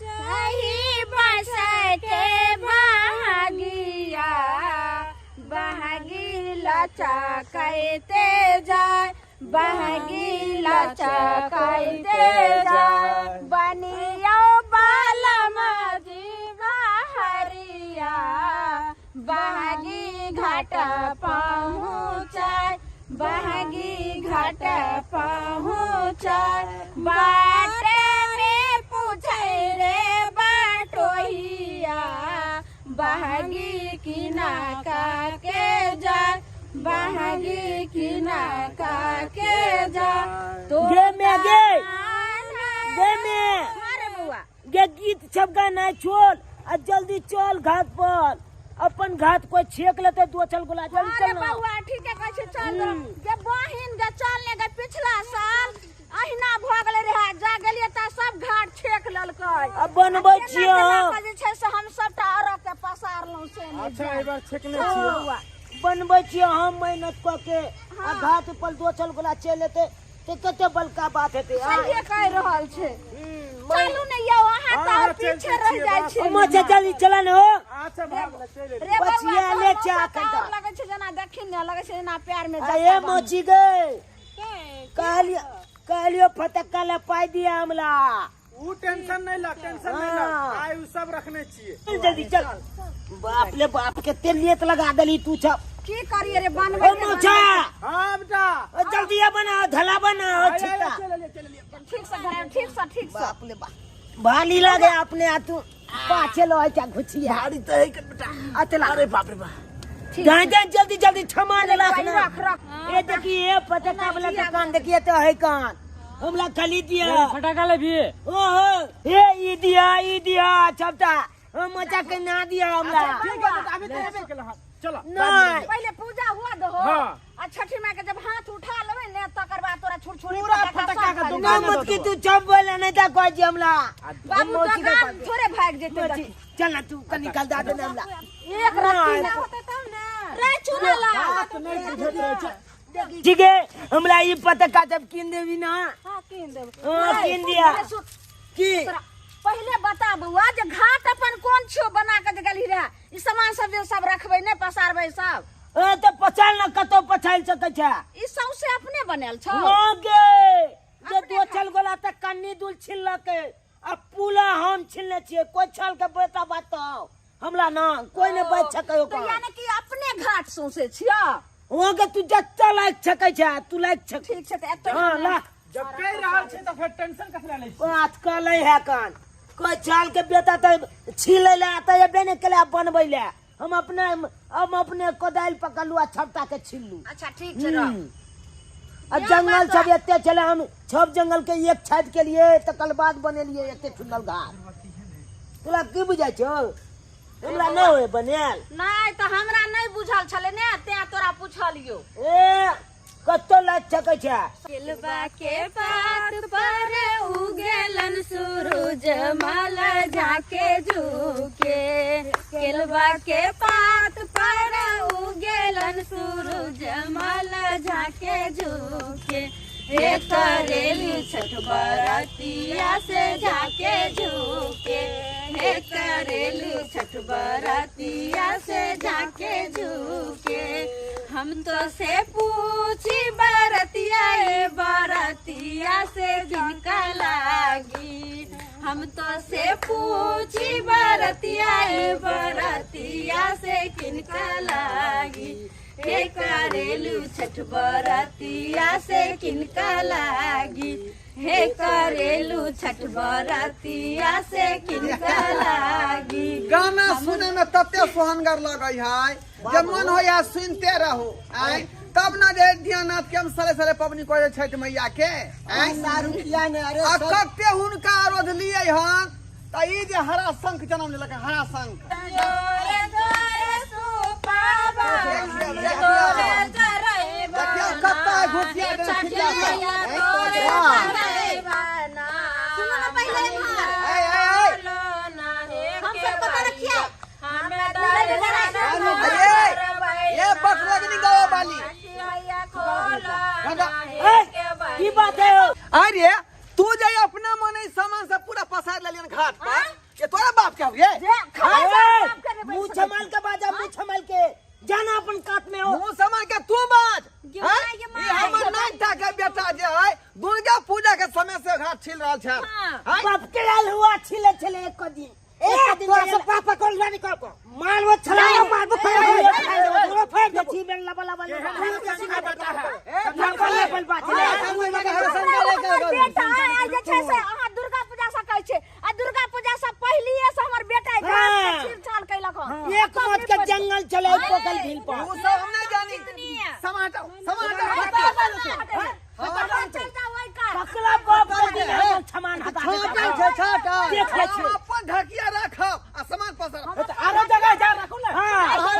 सही बसै के बहागिया बहागी लचकैते जाय बहागी लचकैते जाय बनियो बालम जीवा हरिया बहागी घाट पहुँचाय बहागी घाट पहुँचाय बाटे में पूछै रे बाटोहिया बहागी किना के जाय बहागी किना के जाय तो गे में गे गे में अरे बउआ गे गीत सब गाना छोड़ आ जल्दी चल घाट पर अपन घाट कोई छेक लेते दो चल गोला जल्दी अरे चल ना। बउआ ठीक है कहै छै चल गे बहिन गे चल ने गे पिछला साल अहिना भऽ गेलै रहे जा गेलियै तऽ सब घाट छेक लेलकै अब बनबै आ छियै केना केना हम। कऽ जे छै से हम सबटा अरघ के पसारलहुँ से नहि अच्छा जान। एहि बार छेकने चल छियै बउआ बनबै छियै हम मेहनत कऽ के आ घाट पर दो चल गोला चलि एतै तऽ कते बड़का बात हेतै आँय? सहिए कहि रहल छै हम्म, चलू ने यौ अहाँ हाँ, तऽ हाँ, और चलि पीछे जाइ रहि छियै, जाइ बस। छियै ओ मछा जल्दी चला ने हो अच्छा भऽ गेलै चलि रे बउआ बचिया तोहर ले मौसा चा तऽ कनिटा। और लगै छै जेना देखी ने लगै छै जेना पैर में आ जत्ता ए बान्हल। मोची गे कहलियो कहलियो फटक्का ला पाइ दिया हमला उ टेंशन नहीं ला टेंशन नहीं ला हाँ। आइ उ सब रखने छियै चल जल्दी चल बाप ले बाप के तेल लगा देली तू छप की करिए रे बनबै ओ मोचा हाँ बेटा ओ जल्दी आ बना धला बना ओ आइ, आइ, छिट्टा चलि एलियै, चलि एलियै। ठीक से धरायब ठीक से ठीक से बाप ले बाप भाली लागे अपने आ तू पाछे लो अच्छा घुसिया भारी तो है कर बेटा आ चला अरे बाप रे बाप जाए जाए जल्दी जल्दी क्षमा ने राख ना रख रख ए देखिए पटका वाला दुकान देखिए तो है कान हमला खाली दिया फटाका ले भी ओहो ए ई दिया ई दिया छपटा हम मचा के ना दिया हमला ठीक है बेटा अभी तो हेबे केला हँ। चलो नहीं पहिले पूजा हुआ दहो हाँ। आ छठी माई के जब हाथ उठा लेबै ने तकर बाद तोरा छुरछुरी पूरा फटाका फटाका सब के खा दुकान ना लेबै। मत की तू चप बोले नहीं ता कोई जी हमला बाबू दुकान थोड़े भाग जेतै मोची, देखी। चल ना तू कनी निकाल दा देना हमला एक रत्ती ना होतै तब ने रे चुना ला बात नहीं बुझैत रहै छै ठीक है हमरा ई पतका जब कीन देबी ना हां कीन देब हाँ, कीन दिया। की पहिले बता बउआ जे घाट अपन कोन छियो बना के जे गेलही रहे ई सामान सब जे सब रखबै नहि पसारबै सब ए तऽ पचाल ना कतौ पचाल सकै छै ई सौंसे अपने बनायल छौ हाँ गे जे अपने दो चल गोला तऽ कन्नी दुल छिललकै आ पुला हम छिलने छियै कोई छल के बेटा बात तो हमरा ना कोई ने बच सकै तऽ ओकर यानी कि अपने घाट सौंसे छियो वहाँ के तू जत्ता लायक सकै छै तू लायक सकै ठीक छै तऽ एतऽ हाँ ला जब कहि रहल छी तऽ फेर टेंशन कथी लए लै छी बात कलै है कान कोई चाल के बेटा तऽ छीलै ले आता है बेने के लिए बनबै ले हम अपने कोदारि पकड़लू आ छपटा के छिललू अच्छा ठीक छै रह आ जंगल सब एते छलै हम सब जंगल के एक छाटि के लिए तकर बाद बनेलिए एते सुंदर घाट तोरा की बुझाइ छौ हमरा नहि होय बनायल नहि तऽ हमरा नहि बुझल छलै ने तें तोरा पुछलियौ ए कतौ लागि सकै छै केलबा के पात पर उगेलन सूरज मल जाके झुके केलबा के पात पर उगेलन सूरज मल जाके झुके हे करेली छठ बरतिया से जाके झुके हे करेली छठ बरतिया से जाके झुके हम तो से पूछी बरतिया ए बरतिया से जिनका लागी हम तो से पूछी बरतिया ए बरतिया से किनका लागी हे करेलू छठ बरतिया से किनका लागी हे करेलू छठ बरतिया से किनका लागी गाना सुने में तते सोहनगर लगै है जे मन होइया सुनते रहू आय तब न जे दियानाथ के हम सरे सरे पबनी करै छठि मैया के आय रुपया ने अरे आ कते हुनका रोधलियै हन तऽ ई जे हरा शंख जन्म लेलक हरा शंख जोरे जोरे सुपावा देखियौ तोरे देखियौ कत्ता घुसिया देने खिचिया सब। तोरे सुनो ना पहिले इम्हर ऐ ऐ ऐ हम सब पता रखिए अरे ये बकलगनी गावा वाली ए, की बात है हो अरे तू जे अपना मने सामान सब पूरा पसार लेलियन घाट पर के रे जे खबरदार बाप के नहीं मुंह बैठ सकै छमाल के बाजा, मुंह छमाल के जाना अपन काट में हो। मुंह समझ के तू बाज। गे हैं? माय, गे ई माय। हमर नाइटा के बेटा जे है दुर्गा पूजा के समय से घाट छिल रहल छै। हाँ। हैं? बाप के लाल हुआ छिले छिले एक दिन, एक दिन तोरा से पापा कोन लानी कर को मारबो छला मारबो तोरा फाड़ देबो। छी में लबा लबा लबा बेटा है। ए, लबा लबा बात हाँ, हमर बेटा आइ जे छै से अहाँ दुर्गा पूजा से कहै छै आ दुर्गा पूजा से पहिलिए से हमर बेटा घाट के हाँ। छील छाल कैलक हन। एक मत के जंगल चले पोखल भील पर। उ सब हम नहीं जानी। समाटो समाटो चल जाओ ओइ कात। पकड़ा बाप के दिन हमर छमान हटा दे। छाटल छै छाटल। देख ले छै। हम अपन ढकिया राखब आ सामान पसारब। तो आरो जगह जा रखू ना। हां अहाँ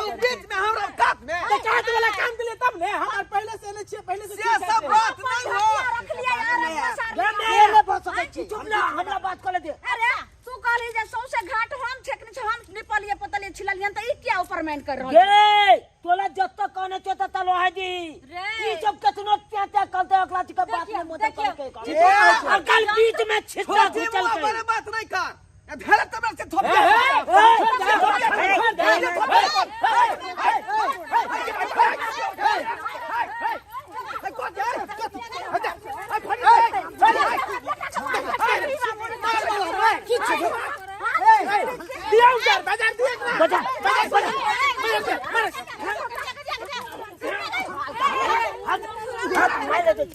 उ बीच में हमरा कात में तो काट वाला काम के लिए तब ने हम पहले से ले छिए, पहले से से सब बात नहीं हो। रख लिया यार पसार लिया। ले बस सकै छी। चुप ना, हमरा बात कर ले दे। अरे तू कहली जे सौंसे घाट हम छेकने छै, हम निपलिए पोतलिए छिललियन त ई किया ऊपर मैन कर रहल छै? गे तोला जत कहने छो त लोहा दी। रे। ई जब कतनो त्या त्या करते अगला जी के बात देखियो, में मदद देखियो। करके और कल बीच में छिटका छोटी घुचल मुँह के पर बात नहीं कर। धेरे तमर से थोप। दिया उधर बाजार दिया ना। बजा बजा हाथ मारे दे।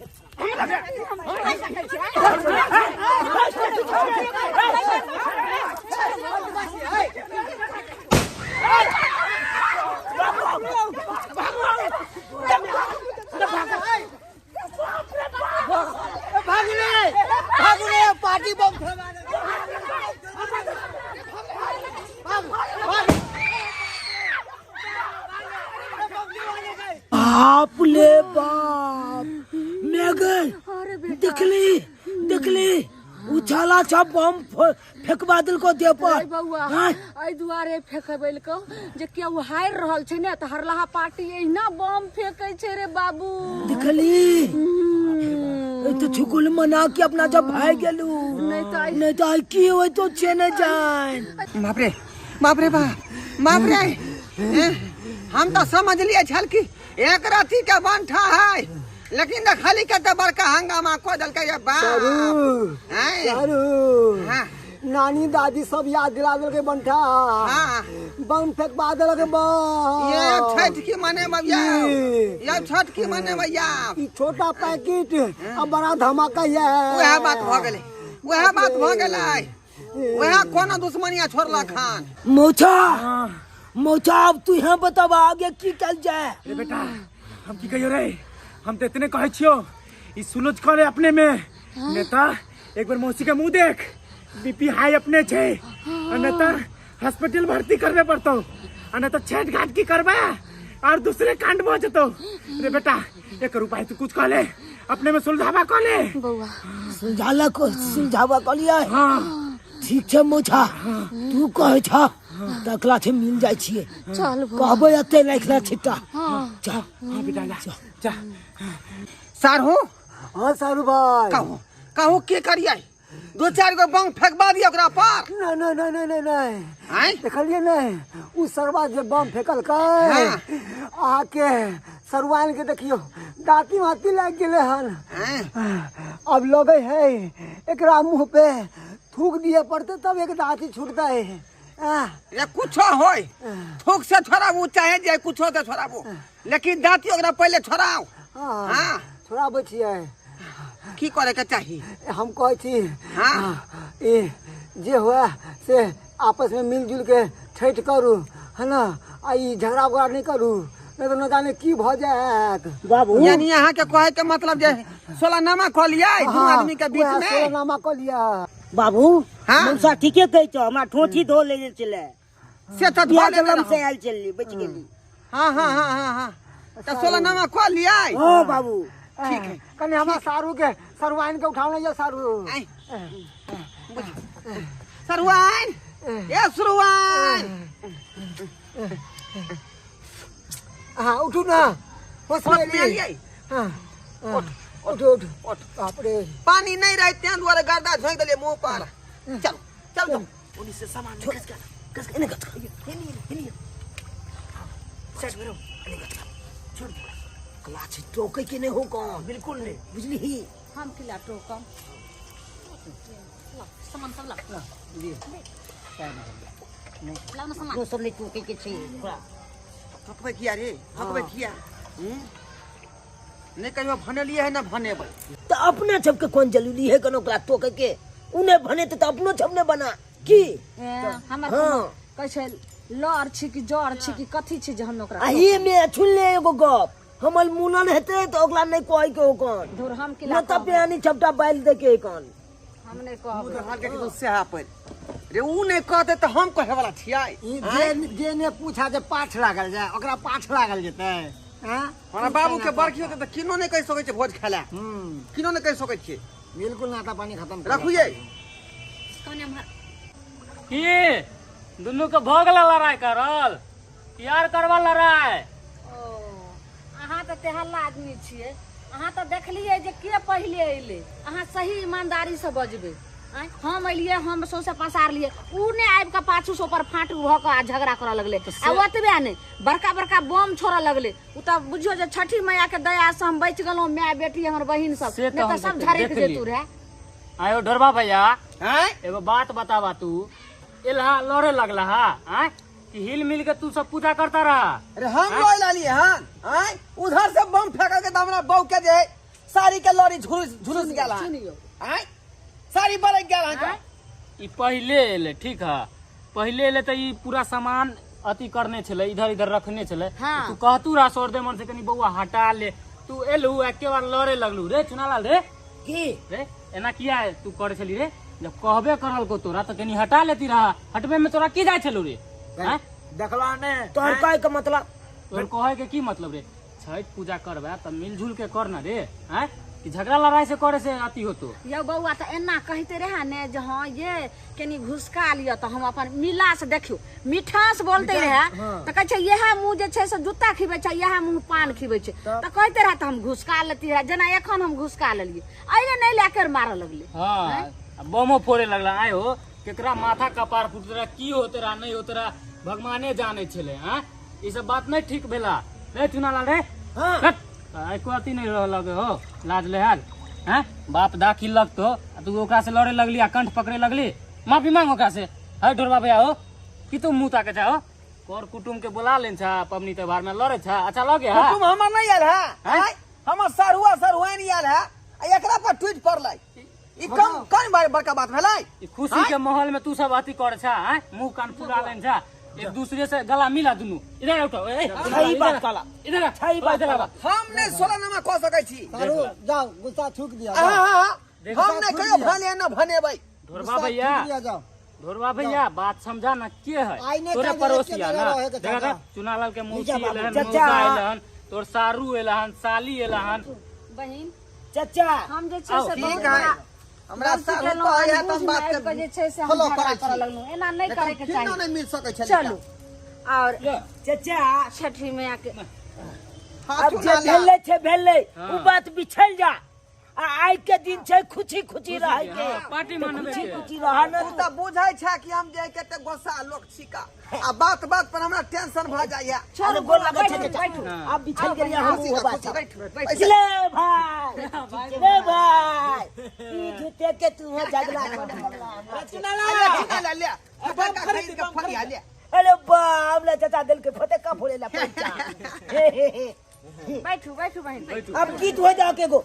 भागले भागले पार्टी बम फेंका। बाप ले बाप मेघन देखली देखली उछाला छा बम फेंकवा दिल को दे पर। बौआ हाँ? एहि दुआरे फेंकबेल को जे केओ हारि रहल छै ने त हरलाहा पार्टी एहिना बम फेंकै छै रे बाबू। देखली ए तो छुकुल मना के अपना जब भाई गेलू नहीं तो आई- नहीं तो आई की होय तो छेने जान। बाप रे बाप रे बाप बाप रे। हैं? हम तो समझ लिए छल कि एक राती के बंठा है, लेकिन देखली के तो बड़का हंगामा को दल के ये बाप। हैं? हाँ। नानी दादी सब याद दिला देलकै बंठा। हाँ। बम फेंकवा देलकै बम। ये छठ की मने भैया, ये छठ की मने भैया। ई छोटा पैकेट आ बड़ा धमाका ये। वह बात भ गेलै, वह बात भ गेलै, वह कोनो दुश्मनिया छोड़ला खान। मोछा मोछा अब तू यहाँ बताब आगे की कल जाए। रे बेटा हम की कहियो रे, हम तो इतने कहै छियो ई सुलझ करे अपने में। नेता एक बार मौसी के मुंह देख, बीपी हाई अपने छै आ नेता हॉस्पिटल भर्ती करबे पड़तो आ नेता छठ घाट की करबे और दूसरे कांड भ जतो। रे बेटा एक उपाय तू कुछ कहले अपने में सुलझावा कहले। बौआ सुलझाला को सुलझावा कहलिए। हाँ ठीक छै मोछा तू कहै छ त अकला छै मिल जाइ छियै। चल बौआ। कहबै एते राखला छिट्टा। चल हाँ बेटा ला जा। सारू हाँ सारू भाई कहू कहू की करियै, दो चार गो बम फेंकवा दियो ओकरा पर। नहीं नहीं नहीं नहीं नहीं नहीं हैं? देखलिए नहीं उ सरवा जे बम फेंकलकै हाँ। आके सरवान के देखियो दांती माती लाग गेलै हन। हैं? अब लगे है एकरा मुंह पे थूक दिए पड़ते तब एक दांती छूटता है। ये कुछो होय थूक से छोड़ाबू चाहे जे कुछो से छोड़ाबू, लेकिन दांती ओकरा पहले छोड़ाओ। हाँ हाँ। छोड़ाबै छियै। की करे के चाही हम कहै छी। हाँ। ई जे हुए से आपस में मिलजुल के छठि करू है ना, आ ई झगड़ा उगड़ा नहीं करू, नहीं तो न जाने की भ जायत। बाबू यानी यहाँ के कहे के मतलब जे सोलहनामा कऽ लियै दू आदमी के बीच में। सोलहनामा कऽ लिअ बाबू। हाँ। मनसा ठीके कहै छौ, हमरा ठोठी धो ले छलै से तऽ धो लेने जलम से रहौ। आयल छली बचि गेली। हाँ हाँ हाँ हाँ हाँ तऽ सोलहनामा कऽ लियै। हाँ बाबू ठीक है। कनि हमरा सारू के सरुआइन के उठाओ ना सारू। आइ। सरुआइन ए सरुआइन। हाँ उठू ना, होश में होश में एलियै। एलियै। हाँ उठ उठ उठ। बाप रे पानी नहीं रहे तें दुआरे गर्दा झोंकि देलियै मुंह पर। चलो चल जाओ उन्हीं से सामान खस के खस के इन्हें इन्हें इन्हें सेट करो इन्हें छोड़ दे क्लास टोके के नहीं हो कौन बिल्कुल नहीं बुझली ही हम किला टोकम सामान सब ला जी लाओ ना सामान जो सब नहीं टोके के छै ओकरा थकबै किया रे थकबै किया नहीं कहियो भनेलिए है ना भनेबै तो अपना सबके कौन जरूरी है कनो ओकरा टोके के उने भनेते तो अपनो सब ने बना की हमर कहै छै लड़ छी कि जड़ छी कि कथी छी जे हम ओकरा आही में छुनले एगो गप हमर मुनन हेते तो ओकरा नहीं कहै के हो कौन धुर हम किला न त प्यानी छपटा बैल दे के कौन हम नहीं कहब मुंह हाल के गुस्से हा पर रे उ नहीं कहते तो हम कहे वाला छियै ई जे जे ने पूछा जे पाठ लागल जाय ओकरा पाठ लागल जेतै हां हमरा बाबू के बरखी होते त किनो नहीं कहि सकै छै भोज खाला किनो नहीं कहि सकै छियै बिल्कुल नाता पानी खत्म रखू ये कौन हम की दुनू के भऽ गेल लड़ाई करल यार करवा लड़ाई ओ अहाँ तऽ तेहल्ला आदमी छियै अहाँ तऽ देखलियै जे के पहिले अयलै अहाँ सही ईमानदारी से बजबै हम अलियै हम सौंसे पसारलियै उ नहि आबि कऽ पाछू से ऊपर फाटू भऽ कऽ आ झगड़ा करऽ लगलै आ ओतबे नहि बड़का बड़का बम छोड़ऽ लगलै उ तऽ बुझियौ जे छठी मैया के दया से हम बचि गेलहुँ माय बेटी हमर बहिन सब से नहि तऽ सब झरकि जेतू रहे आयो ढोरबा भैया हैं एगो बात बतावा तू एलहा लड़े लगला हा आय कि हिल मिल के तू सब पूजा करता रहा अरे हम लड़े लालिए हन आय उधर से बम फेंक के त हमरा बहू के जे साड़ी के लड़ी झुलुस झुलुस गेल सुनियो आय साड़ी बरक गेल हन ई पहिले एले ठीक है पहिले एले त ई पूरा सामान अति करने छले इधर इधर रखने छले हाँ। तू कहतू रहा सोर दे मन से कनी बउआ हटा ले तू एलू एके बार लड़े लगलू रे चुनालाल रे की रे एना किया तू करे छली रे जब कहबे करल को तोरा तो कनी हटा लेती रहा हटबे में तोरा की जाय छलू रे हैं देखला ने तोहर कहे के मतलब तोर कहे के की मतलब रे छठ पूजा करबे त मिलजुल के कर ना रे हैं कि झगड़ा लड़ाई से करे से अति होतो यौ बौआ तऽ एना कहिते रहे ने जे हाँ ये कनी घुसका लिअ तऽ हम अपन मिला से देखियौ मिठास बोलते रहे तऽ कहै छै इएह मुँह जे छै से जूता खिबै छै इएह मुँह पान खिबै छै तऽ कहते रहे तऽ हम घुसका लेती रहे जेना एखन हम घुसका लेलियै अइले नहि लए के मारऽ लगलै हाँ बमो फोड़े लगला आय हो केकरा माथा कपार फूटते रहा की होते रहा नहीं होते रहा भगवाने जाने छले हैं ई सब बात नहीं ठीक भेला रे चुनालाल रे हाँ एको अति नहीं रह लगे हो लाज लेहाज हैं बाप दाखिल लगतो आ तू ओकरा से लड़े लगली आ कंठ पकड़े लगली माफी मांग ओकरा से है ढोरबा भैया हो कि तू मुँह ताके जाओ कर कुटुम के बोला लेन छा पबनी त्योहार में लड़े छा अच्छा लगे हा कुटुम हमर नहीं आयल है हैं? हमर सारुआ सारुआइन आयल है आ एकरा पर टूट पड़लै ई कम कौन बार बड़का बात भेलै ई खुशी के माहौल में तू सब अथी कर छा हैं मुंह कान फुला लेन छा एक दूसरे से गला मिला दुनू इधर उठो ए सही बात कहला इधर आ, सही बात इधर आ। हम नहीं सोलह नमा कह सकै छी सारू जाओ गुस्सा थूक दिया हाँ हाँ हम नहीं कहियो थूक दिया। भने न भनेबै ढोरबा भैया जाओ ढोरबा भैया बात समझा ना के है आई ने तोरे काज पड़ोसी के है ना रहे के देखा चाचा। चुनालाल के मौसी बाबू, एलहन चाचा। मौसा एलहन तोर सारू एलहन साली एलहन बहिन चाचा हम जे छै से ठीक बहुत है बड़ा हमरा गलती सारू केलहुँ, कहै है त हम अनबुझ बात में आबि कऽ जे छै से हम फॉलो झगड़ा करै करऽ छी लगलहुँ एना नहि लेकिन करे के किनो चाही नहीं मिल सकै छै चलू और चाचा छठी मैया के अब जे भेलै छै भेलै उ बात बिछल जा आ आइ के दिन छै खुशी खुशी रहै के हाँ, पार्टी मनबै खुशी के। खुशी रह न तू तऽ बुझै छै कि हम जे कते गुस्सा लोक छिका आ बात बात पर हमरा टेंशन भऽ जाइया अरे गोर लगै छै बैठू, चाचा बैठू। अब बिछल गेलियै हम खुशी उहो रह, बात खुशी बैठू, बैठू। ले भाई ले भाई ई झूठे के तू हो झगड़ा कर अरे ले, ले, फटका खरीद के फरिया ले। अरे बाप ले चाचा दिल के फटे का फोड़े ला पैसा हे हे हे बैठू बैठू बहिन बैठू। अब गीत हो जाओ के गो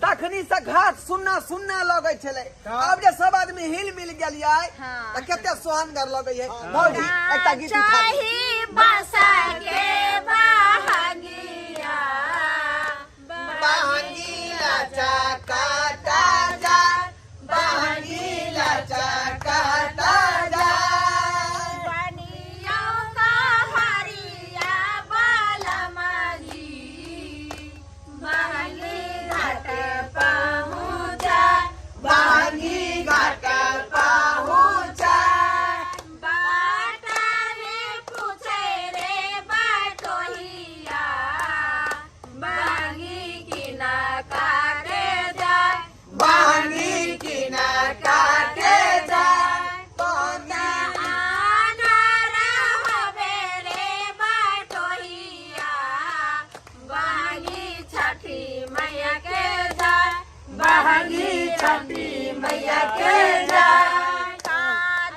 तखनी से घाट सुन्ना सुन्ना लगै छलै अब जे सब आदमी हिल मिल गेलियै हाँ। तऽ कते सोहानगर लगै है भौजी एकटा गीत उठा दियौ। चाही बसा के बहंगिया बहंगीला चका ताजा बहंगीला चका ताजा बनियों का हरिया बालमगी बहंगी घाट पहुँचा बहंगी घाट पहुँचा बाटा में पूछे रे बाटोहिया बहंगी की ना काटे जाय छठी मैया के जय।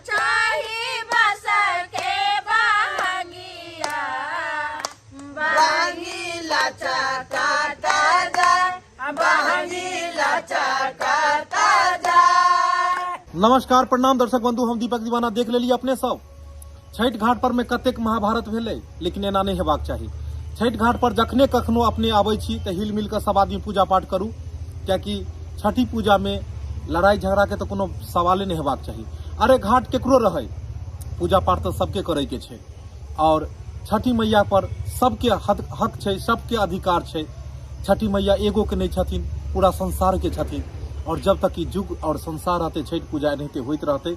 चाही बस के बहंगिया, बहंगीला चकाता जाय, बहंगीला चकाता जाय। नमस्कार प्रणाम दर्शक बंधु, हम दीपक दीवाना। देख लेली अपने सब छठ घाट पर में कतेक महाभारत भेलै, लेकिन एना नहीं हेबाक चाही। छठ घाट पर जखने कखनो अपने आबै छी तऽ हिल मिल कऽ सब आदमी पूजा पाठ करू, कियाकि छठी पूजा में लड़ाई झगड़ा के तऽ कोनो सवाले नहीं हेबाक चाही। अरे घाट केकरो रहै, पूजा पाठ तऽ सबके करे के छै, और छठी मैया पर सबके हक छै, सबके अधिकार छै। छठी मैया एगो के नहीं छथिन, पूरा संसार के छथिन, और जब तक ई युग और संसार रहते छठ पूजा एनाहिते होइत रहते।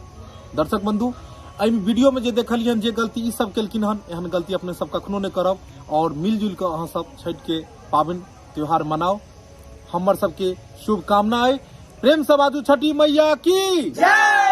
दर्शक बंधु, एहि वीडियो में जे देखलियन जे गलती ई सब केलखिन हन, एहन गलती अपने सब कखनो नहीं करब, और मिलजुल के अहाँ सब छठ के पाबनि त्योहार मनाओ। हमर सबके शुभकामना है। प्रेम से बाजू छठी मैया की जय।